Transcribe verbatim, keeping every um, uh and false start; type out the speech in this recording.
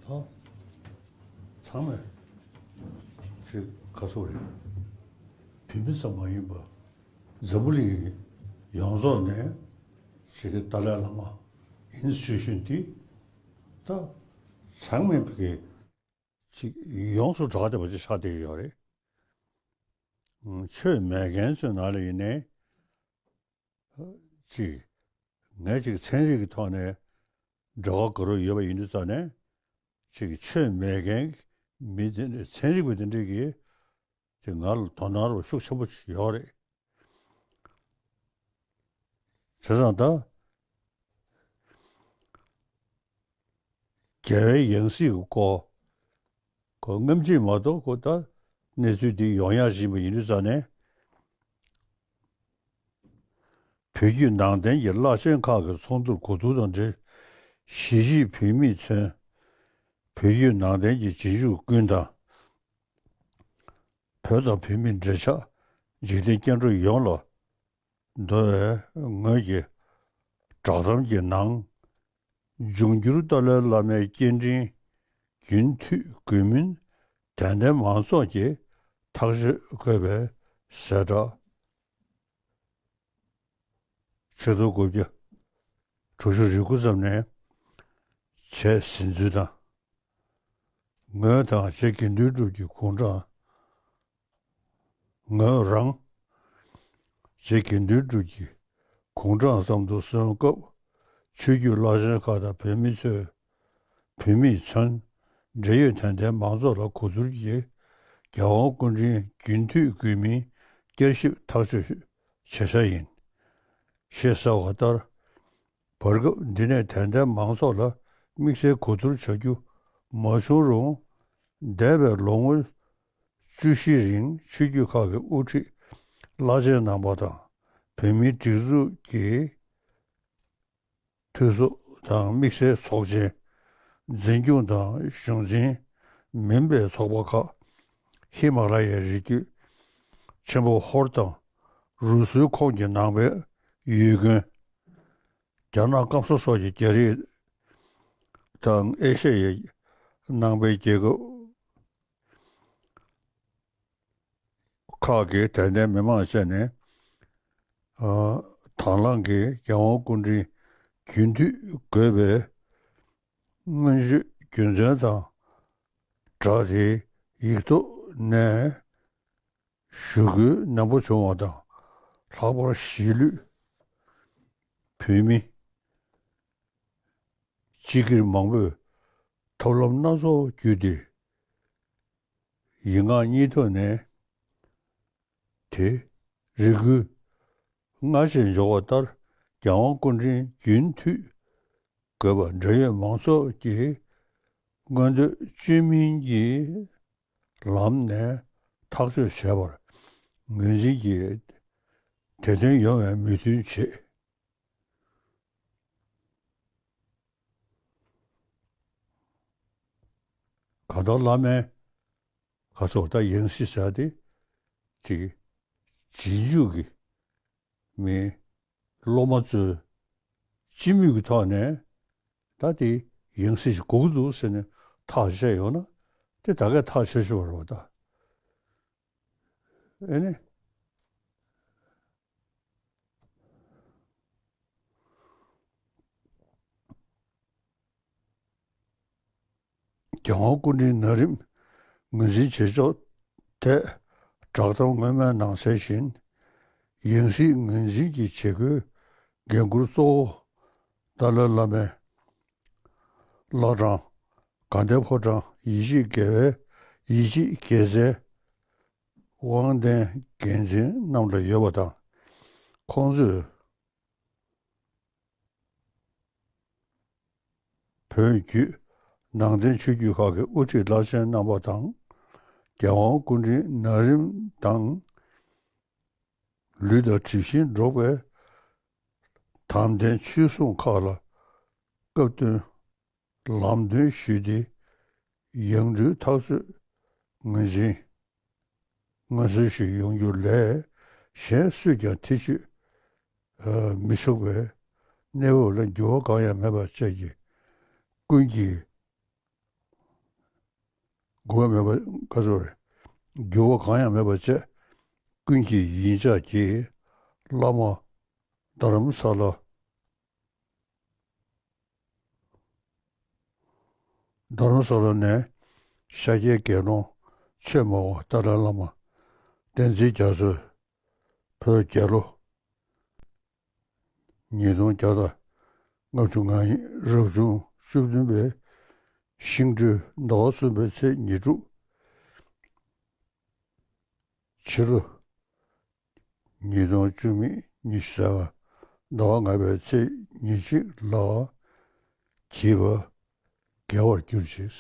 ད་ཚང་མས་ཅིག་ག་སོ་རེད། བོད་མི་ཙམ་མ་ཡིན་པ་འཛམ་བུ་གླིང་ཡོངས་རྫོགས་ནས་ཅིག་གི་ཏཱ་ལའི་བླ་མ་ཡིན་ཞུ་བཞིན་དེ་ད་ཚང་མས་ཕ་གི་ཅིག་ཡོངས་སུ་གྲགས་བསྡད་པ་ཅིག་ཆགས་བསྡད་ཡོད་རེད། ཆོས་མེད་མཁན་ཚོའི་ནང་ལ་ཡིན་ནའི་ཅིག་ངས་ཅིག་ཚན་རིག་གི་ཐོག་ནས་འབྲེལ་བ་དགའ་རབ་ཡོད་པ་ཡིན་དུས་ཙང་ནས་ཅིག་ཆོས་མེད་མཁན་མི་དེ་འདྲ་ཚན་རིག་པ་དེ་འདྲས་ཀྱིས་ཅིག་ང་ལ་དོ་སྣང་རོགས་ཤུགས་ཆེན་པོ་ཡོད་རེད། བྱས་ཙང་ད་རྒྱལ་བའི་ཡང་སྲིད་ཀྱི་སྐོར་ཁོ་སྔ་ཕྱི་མ་གཏོགས་ཁོ་ད་གནས་ཚུལ་འདི་ཡོང་ཡག་བཞིན་པ་ཡིན་དུས་ཙང་ནས། བོད་བརྒྱུད་ནང་བསྟན་གྱི་བླ་ཆེན་ཁག་གི་ཚོགས་འདུར་གོ་བསྡུར་དང་འབྲེལ། གཞིས་བྱེས་བོད་མིས་མཚོན། བོད་བརྒྱུད་ནང་བསྟན་གྱི་རྗེས་འཇུག་ཀུན་དང་། བོད་དང་བོད་མིའི་འབྲེལ་ཆགས་འཇིག་རྟེན་སྐྱེ་འགྲོ་ཡོངས་ལ་འདོ་བའི་ངོས་ཀྱི་བསྒྲགས་གཏམ་གྱི་ནང་། འབྱུང་འགྱུར་ཏཱ་ལའི་བླ་མའི་སྐྱེ་ཕྲེང་རྒྱུན་མཐུད་དགོས་མིན་དད་ལྡན་མང་ཚོགས་ཀྱིས་ཐག་གཅོད་དགོས་པའི་གསལ་བསྒྲགས། ཆིག་སྟོང་དགུ་བརྒྱ་དྲུག་ཅུ་རེ་དགུ་ཙམ་ནས་བྱས་ཟིན་ཚུལ་དང་། ངོས་དང་རྗེ་དགེ་འདུན་གྲུབ་ཀྱི་དགུང་གྲངས། ངོས་རང་རྗེ་དགེ་འདུན་གྲུབ་ཀྱི་དགུང་གྲངས་ཙམ་དུ་སོན་སྐབས། ཆོས་བརྒྱུད་བླ་ཆེན་ཁག་དང་བོད་མི་ཚོས། བོད་མིས་མཚོན། འབྲེལ་ཡོད་དད་ལྡན་མང་ཚོགས་ལ་གོ་བསྡུར་གྱིས། རྒྱལ་དབང་སྐུ་ཕྲེང་རྒྱུན་མཐུད་དགོས་མིན་བསྐྱར་ཞིབ་ཐག་གཅོད་བྱེད་འཆར་ཡིན། ཞེས་གསལ་བ་ལྟར། བར་སྐབས་འདི་ནས་དད་ལྡན་མང་ཚོགས་ལ་དམིགས་བསལ་གོ་བསྡུར་བྱ་རྒྱུ་མ་བྱུང་རུང་། འདས་པའི་ལོ་ངོ་བཅུ་བཞིའི་རིང་ཆོས་བརྒྱུད་ཁག་གི་དབུ་ཁྲིད་བླ་ཆེན་རྣམ་པ་དང་། བོད་མིའི་སྒྲིག་འཛུགས་ཀྱི་འཐུས་ཚོགས་དང་དམིགས་བསལ་ཚོགས་ཆེན། འཛིན་སྐྱོང་དང་གཞུང་འཛིན་མིན་པའི་ཚོགས་པ་ཁག་ཧི་མ་ལ་ཡའི་རི་རྒྱུད་ཆེན་པོ་ཧོར་དང་རུ་སུའི་ཁོངས་ཀྱི་ནང་པའི་ཡུལ་དགོན། རྒྱ་ནག་སྐམ་ས་སོགས་ཀྱི་རྒྱ་རིགས་དང་ཨེ་ཤ་ཡའི་ནང་པའི་རྒྱལ་ཁབ་ཁག་གི་དད་ལྡན་མི་མང་བཅས་ནས། ཨ། དང་བླངས་ཀྱིས་རྒྱལ་དབང་སྐུ་ཕྲེང་རྒྱུན་མཐུད་དགོས་པའི་སྔོན་བརྗོད་རྒྱུ་མཚན་དང་སྦྲགས་ཏེ་ཡིག་ཐོག་ནས་ཞུ་སྐུལ་ནན་པོ་བྱུང་བ་དང་། ལྷག་པར་གཞིས་ལུས་བོད་མི་སྤྱི་སྒེར་མང་པོས་ཐབས་ལམ་སྣ་ཚོགས་བརྒྱུད་དེ། ཡིག་ངག་གཉིས་ཐོག་ནས་དེ་རེ་སྐུལ་སྔར་བཞིན་འབྱོར་བ་ལྟར། རྒྱལ་དབང་སྐུ་ཕྲེང་རྒྱུན་མཐུད་དགོས་པ་འབྲེལ་ཡོད་མང་ཚོགས་ཀྱི་མངོན་འདོད་བཅོས་མིན་གྱི་ལམ་ནས་ཐག་གཅོད་བྱས་པར་ངོས་འཛིན་གྱིས་དེ་དོན་ཡོང་བའི་མོས་མཐུན་བྱེད། གང་ལྟར་བླ་མའི་ག་ཚོད་ད་ཡང་སྲིད་ཟེར་ཏེ་ཅིག་རྗེས་འཇུག་གི་མི་སློབ་མ་ཚོས་སྤྱི་མོས་ཀྱི་ཐོག་ནས་ད་དེ་ཡང་སྲིད་ཞིག་དགོས་ཀྱི་འདུག་ཟེར་ནས་ཐག་བཅད་ཡོང་ན་དེ་ད་གས་ཐག་ཆོད་ཆོད་རེད་པ་ད། ཨེ་ནི། རྒྱལ་དབང་སྐུ་ཕྲེང་ན་རིམ་ངོས་འཛིན་བྱེད་ཕྱོགས་ཐད་བསྒྲགས་གཏམ་སྔོན་མའི་ནང་གསལ་བཞིན། ཡང་སྲིད་ངོས་འཛིན་གྱི་བྱེད་སྒོའི་འགན་འཁུར་གཙོ་བོ་ཏཱ་ལའི་བླ་མའི་བླ་བྲང་དགའ་ལྡན་ཕོ་བྲང་ཡིད་ཆེས་དགེ་བའི་ཡིད་ཆེས་དགེ་རྩའི་དབང་ལྡན་འགན་འཛིན་རྣམས་ལ་ཡོད་པ་དང་། ཁོང་ཚོས་བོད་བརྒྱུད་ནང་བསྟན་ཆོས་བརྒྱུད་ཁག་གི་དབུ་ཁྲིད་བླ་ཆེན་རྣམ་པ་དང་། རྒྱལ་དབང་སྐུ་ཕྲེང་ན་རིམ་དང་ལུས་དང་གྲིབ་བཞིན་འགྲོགས་པའི་དམ་ལྡན་ཆོས་སྲུང་ཁག་ལ་སྐབས་བསྟུན་ལམ་སྟོན་ཞུས་ཏེ། ཡང་སྤྲུལ་ཐག་གཅོད་ངོས་འཛིན་ངོས་འཛིན་ཞིག་ཡོང་རྒྱུ་ལས་གཞན་སུས་ཀྱང་ཐེ་བྱུས་མི་ཆོག་པའི་གནས་བབ་ལ་འགྱུར་བ་གང་ཡང་མེད་པ་བཅས་ཀྱི་ཀུན་གྱིས་ འགྱུར་བ་མེད་པ་ག་ཚོད་རེད། འགྱུར་བ་གང་ཡང་མེད་པར་བྱས། ཀུན་གྱི་ཡིད་འཇགས་ཀྱིས། བླ་མ་རྡ་རམ་ས་ལ། རྡ་རམ་ས་ལ་ནས་ཤཱཀྱའི་དགེ་སློང་ཆོས་སྨྲ་བ་ཏཱ་ལའི་བླ་མ་བསྟན་འཛིན་རྒྱ་མཚོས་བོད་རྒྱལ་ལོ་ཉིས་སྟོང་བརྒྱ་དང་ལྔ་བཅུ་ང་གཉིས་རབ་བྱུང་བཅུ་བདུན་པའི་ཤིང་སྦྲུལ་ཟླ་བ་གསུམ་པའི་ཚེས་ཉེར་དྲུག་ཕྱི་ལོ་ཉིས་སྟོང་བཅུ་མེད་ཉི་ཤུ་རྩ་ལྔ་ཟླ་བ་ལྔ་པའི་ཚེས་ཉེར་གཅིག་ལ་བགྱིས་པ་དགེ་བར་གྱུར་ཅིག།